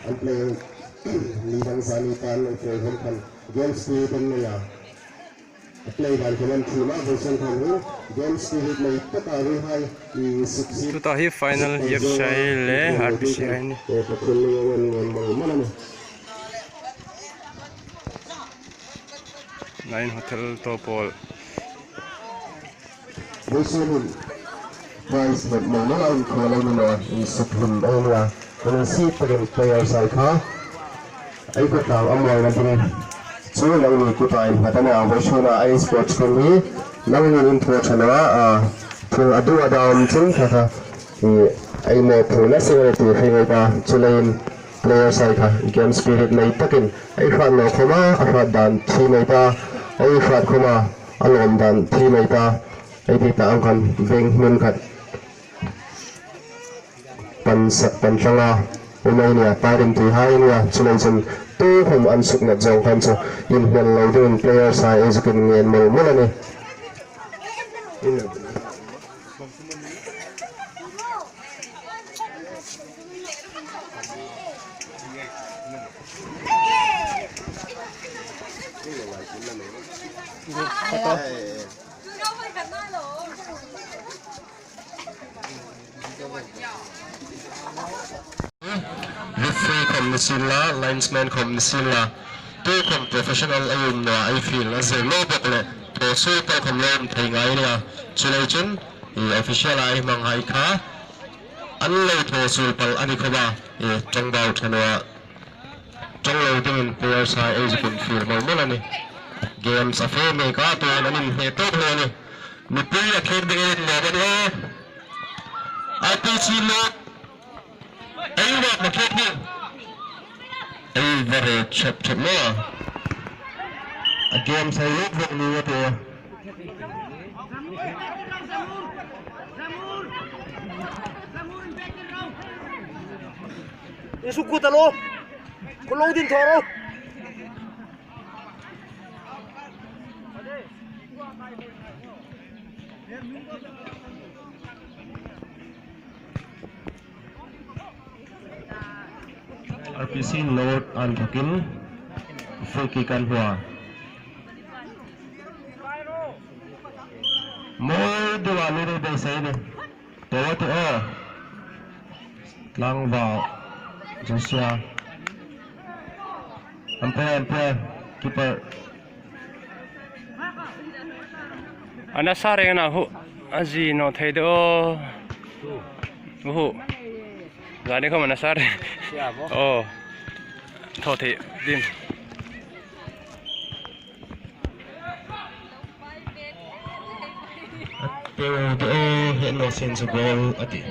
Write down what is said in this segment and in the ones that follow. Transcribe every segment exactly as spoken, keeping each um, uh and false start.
An play ni dang zani tan lo play hom khan game spirit an nei a. A play dan khan an thim a, vawisun khan hi game spirit nei taka ruhai i succeed. Tuta hi final F C I le R P C I ni. E, pathum ni ngen ngen mal mal a ni. Nine Hotel Topol. Vawisun hin prize hep mai mala inkhawm a ni naw a, i suk hlim ei nia. Kan si takin players hai kha ei khawtlang a mawina ding chu nangni kuta innghat a nia. Vawisuna ei sports team hi nangni in thaw ṭha naw a, a, thil a duh a dam chin kha kha, i, ei mawphurna seng a ni ti hre ngei ta. Chuleiin players hai kha game spirit nei takin ei hrat naw khawma, a hrat dan thi nei ta, ei hrat khawma, a lawm dan thi nei ta, ei ti ta ang khan veng hmun khat pan sak pan tlanga um ei nia, tar in ti hai nia, chuleiin chun tukhawm an suk nat zawng khan chu inhmel lo dingin players hai ei zukin ngen mal mal a nih. Referee khawm ni sienla, linesman khawm ni sienla, tukhawm professional ei um naw a, ei fiel a zel naw bawk leh, thaw suol pal khawm lo um thei ngai a nia. Chuleiin chun, i official-a ei hmanghai kha an lo thaw suol pal a ni khawma, i ṭawngbau ṭha naw a, ṭawng lo dingin players hai ei zukin fiel mal mal a nih. Games a fe mek a, tuhin an inhne tawk hle a nih. Mipui a khek ding ei inlawm a nih. R P C lo. Ei inlawm a khek ding. Ei va re chep chep naw a. A games hai lut vawng ni a tih. Isu ku ta lo. Ku lo din thaw ro. R P C North an thawkin free kick an hua. Mawi deuha mi rei beisei ni. Tawate aw. Tlangval. Josia. Umpire, umpire. Keeper. A nasa reng a na hu. A zie naw thei de aw. Hu. Zani khawm a nasa reng. Aw. Thaw thei dim. A teu de aw, he naw sin chu goal a tih.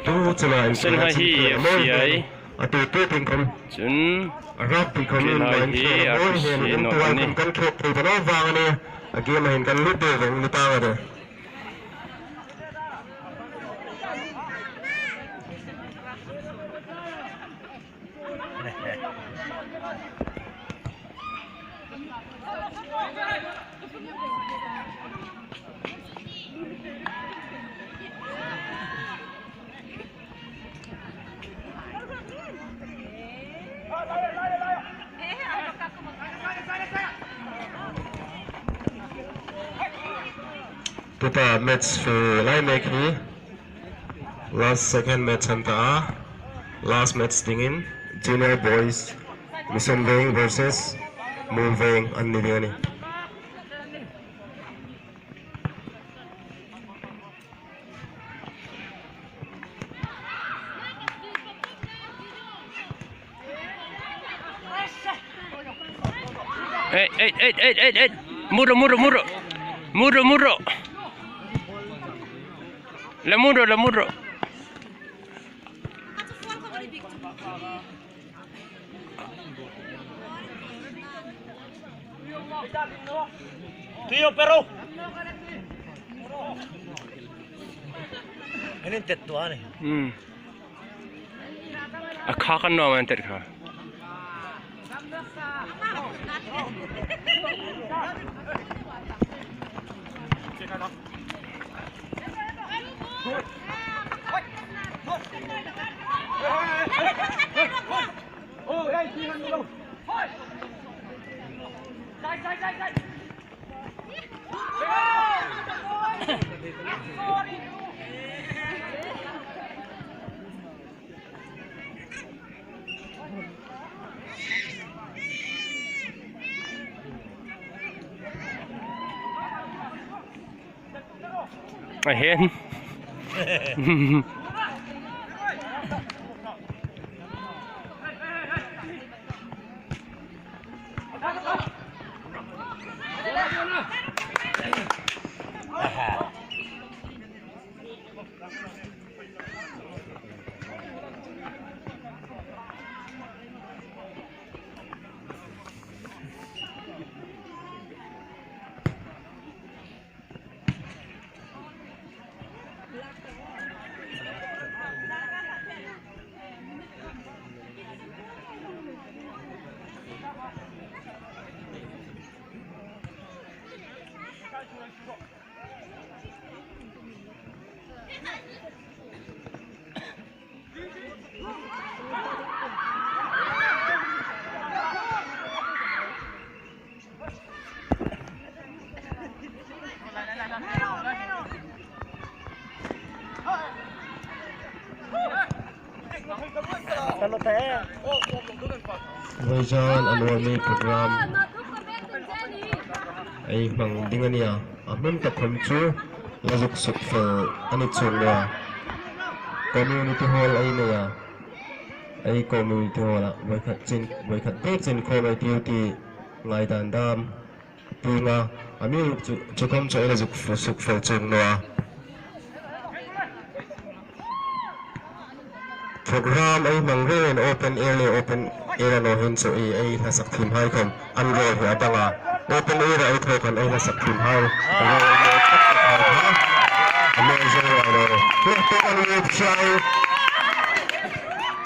Tu chena in Sen hai hi a mawi fiai. A tu tu tin khawm. Chun. A rap tin khawm in hai main hi thei a mawi R P C hen in North tu a ni. Kan thawk thei ta naw vang a nih. A game a hin kan lut de vawng ni ta a nih. Tuta match fe lai mek hi. Last second match an ta a. Last match dingin Junior Boys Mission Veng versus Mulveng an ni ding a nih. Ei, ei, ei, ei, ei, ei. Muro, muro, muro. Muro, muro. La muro, la muro. Tuyo, pero. Ini tetu ani. Hmm. A kha kan naw man tet kha. A hên. Vawisun a nuom mi program ei hmang ding a nih a, a hmun tak khom chu la zuk sukfel a ni chuong naw a. Community hall ei nei a, ei community hall-a voi khat chin, voi khat bek chin khom ei tiu ti ngaidan dam. Tunga, a mi chu, chu khom chu ei la zuk fu-, sukfel chuong naw a. Program ei hmang rengin open air le open air a naw hin chu ei, ei hla sak thiem hai khom an role hi a dang a. Open air a ei thaw khan ei hla sak thiem hai. A role le tak tak hai kha. A mawi zo a lo. Le te kan lip chai.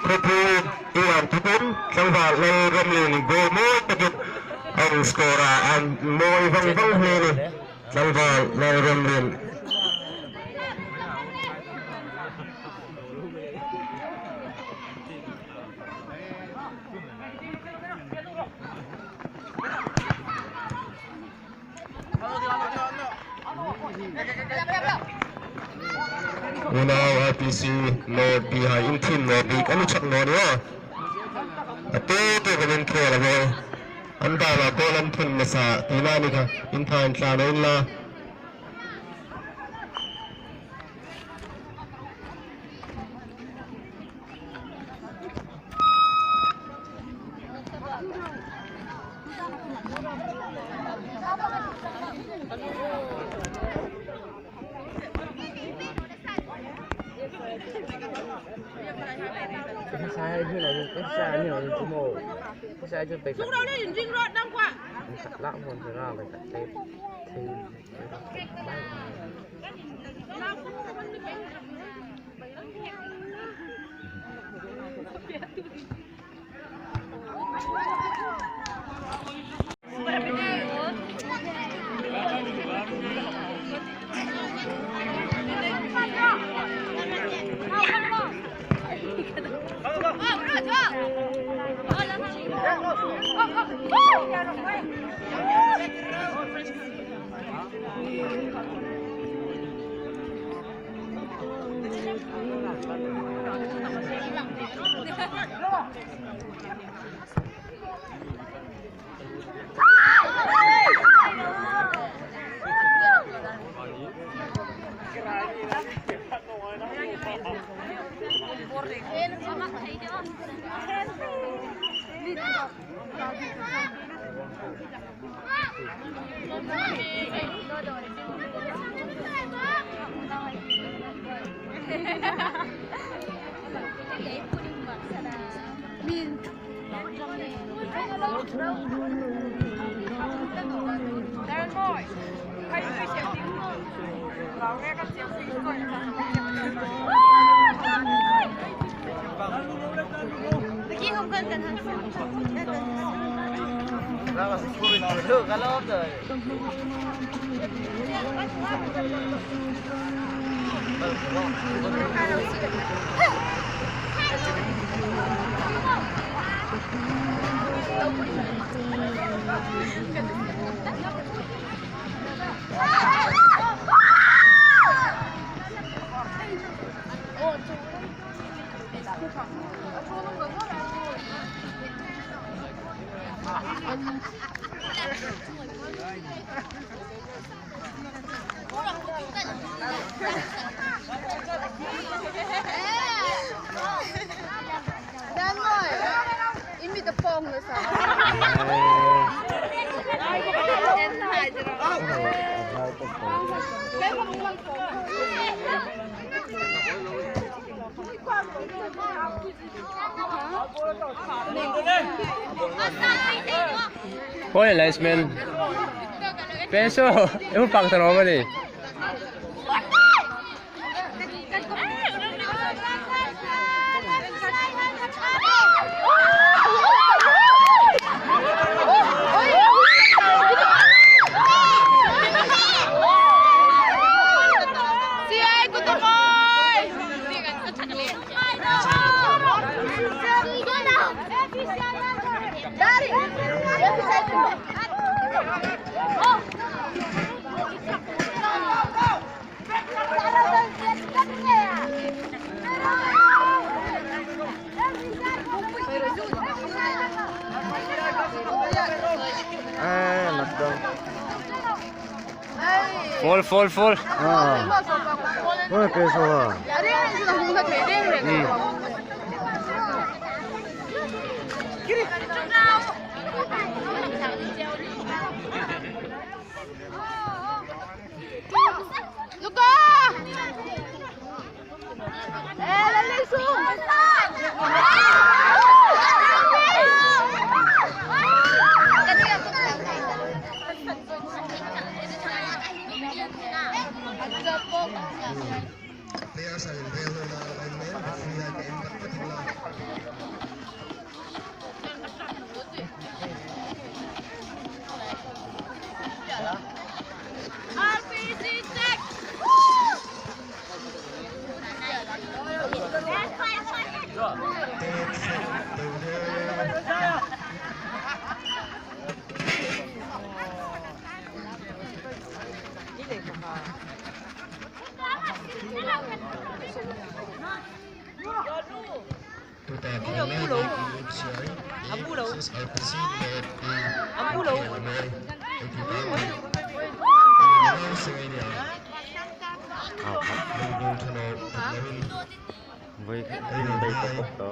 Khawpui, i wan tukum, tlangval Lalramlien goal mawi takin. An score a, an mawi vang vang hle ni. Tlangval Lalramlien. Unau R P C North bihai in thim naw bik a ni chuong naw nih a. A te te kan inkhel a maw. An dala goal an thun nasa tina ni kha, in thaw in tla naw inla. Dan moi. Imi ta pong na sa. Hoi, linesman. Peso, eu pang taro mani. Ah, knockdown. Fall, fall, fall. Ah. Ôi, cái số à? Hmm. Luka! Voi, voi ko ko to.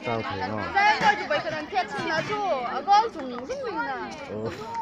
Chau thei naw. Oh.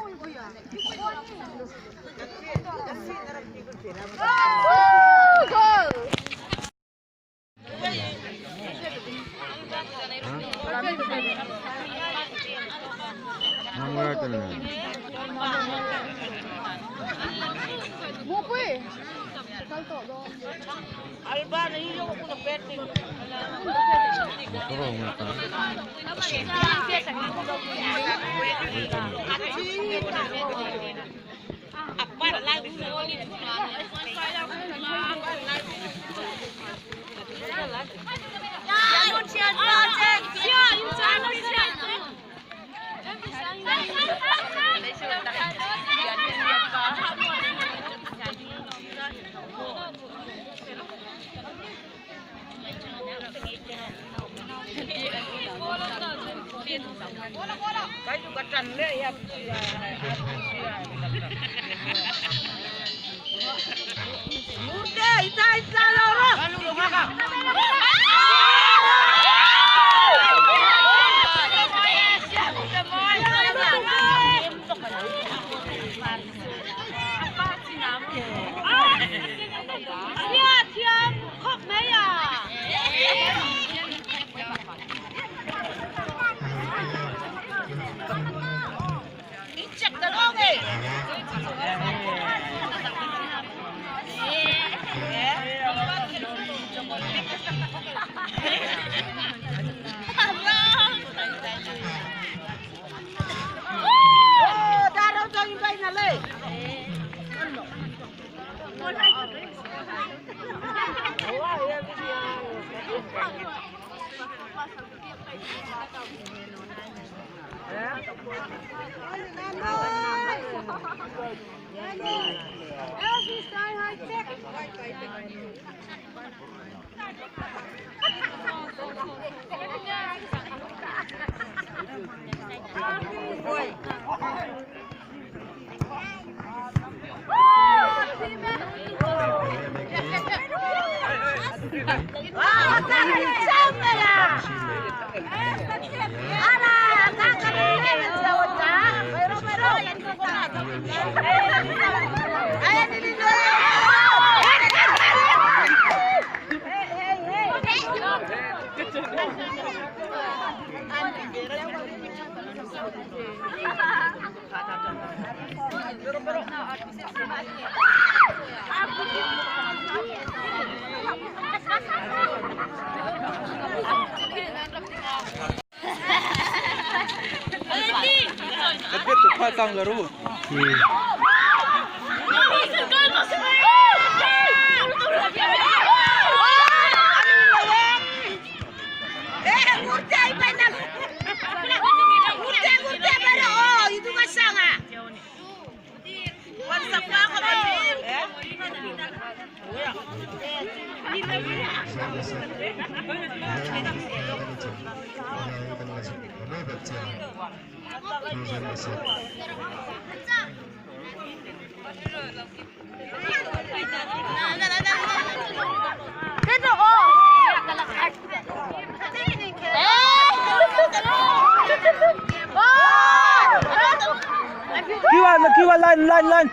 Kiwa, kiwa, line, line, line.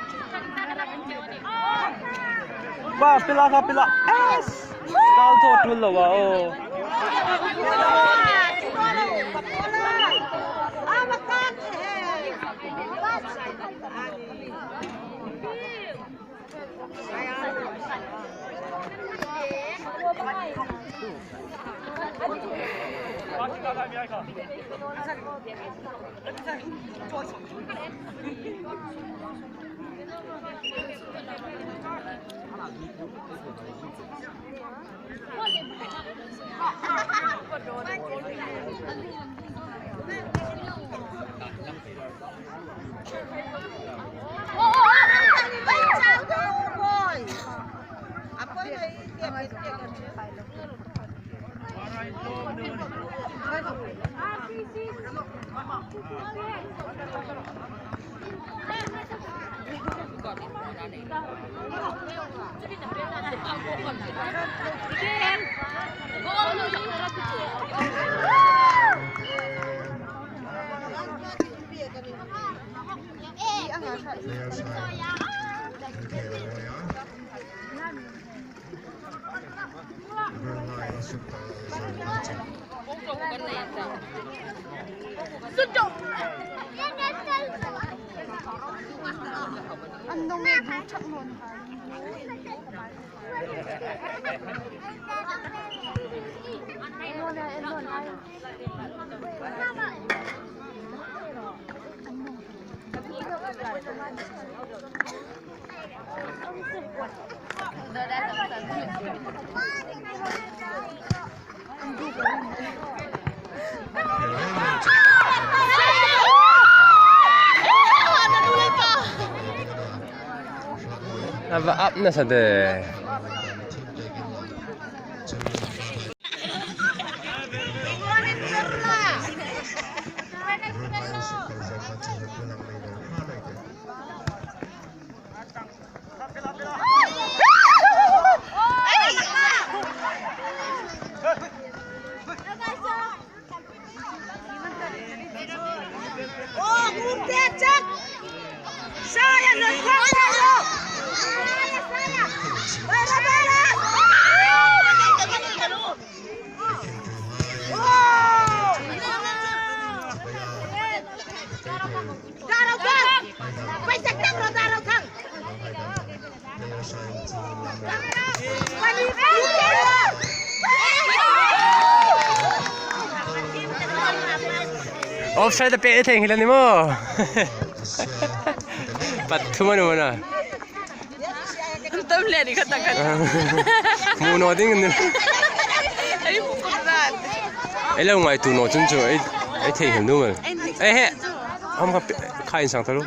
Wa, pila ka pila. Yes. Kal to tu lo wa, oh. Ava ap na sa de. Offside a pe thei hi la ni maw. Pathum a ni maw na. Tam le ni khat khat. Mu naw ding ni. Ai, mu Ei lo ngaituo naw chun chu ei, ei thei hel nuom el. Ei he. Hom kha, kha insang ta lo.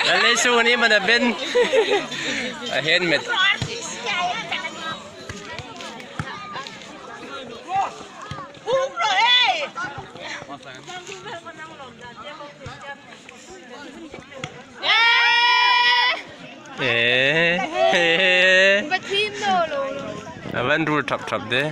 Lal Leisu ni mana ben. A hen met. Eh, eh. A van rul thap thap de.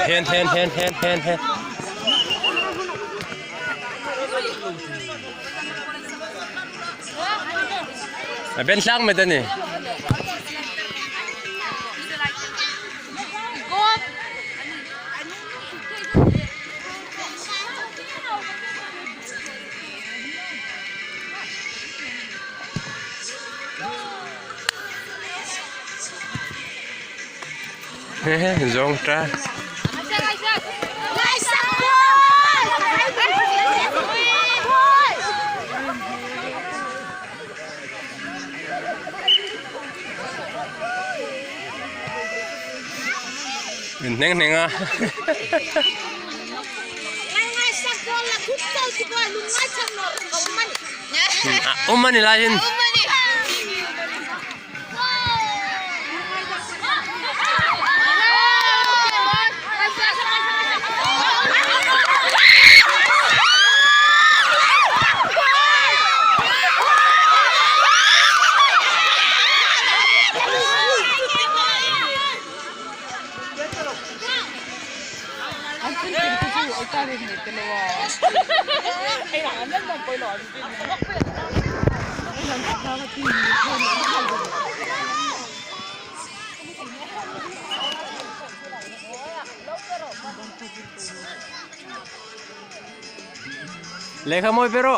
Hen, hen, hen, hen, hen, hen. A ben tlang met a nih. Zong ta. Min hneng hneng a. A um a ni lai hin. Lekha mawi pe ro.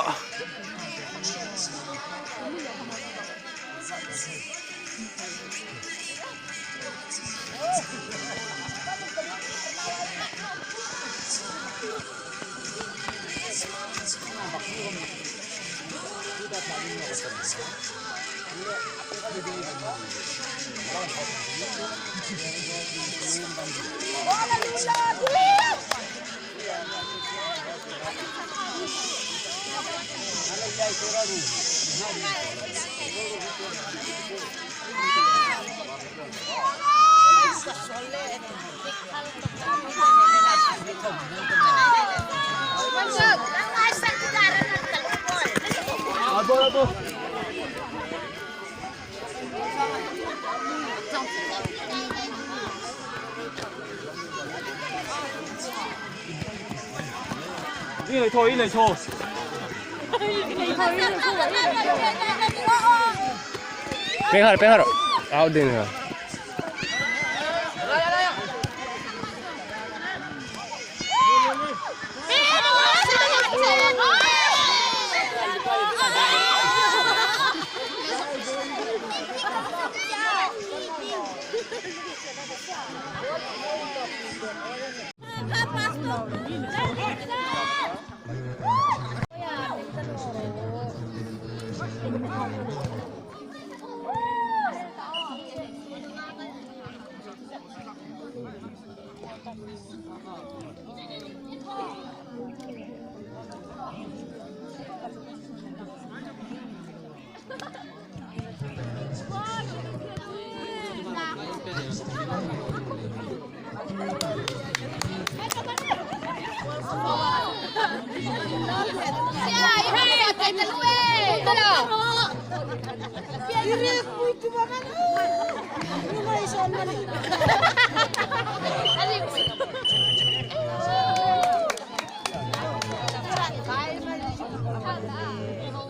Penghar, penghar. Out din ha.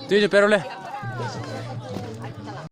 Tui chu pe ro le.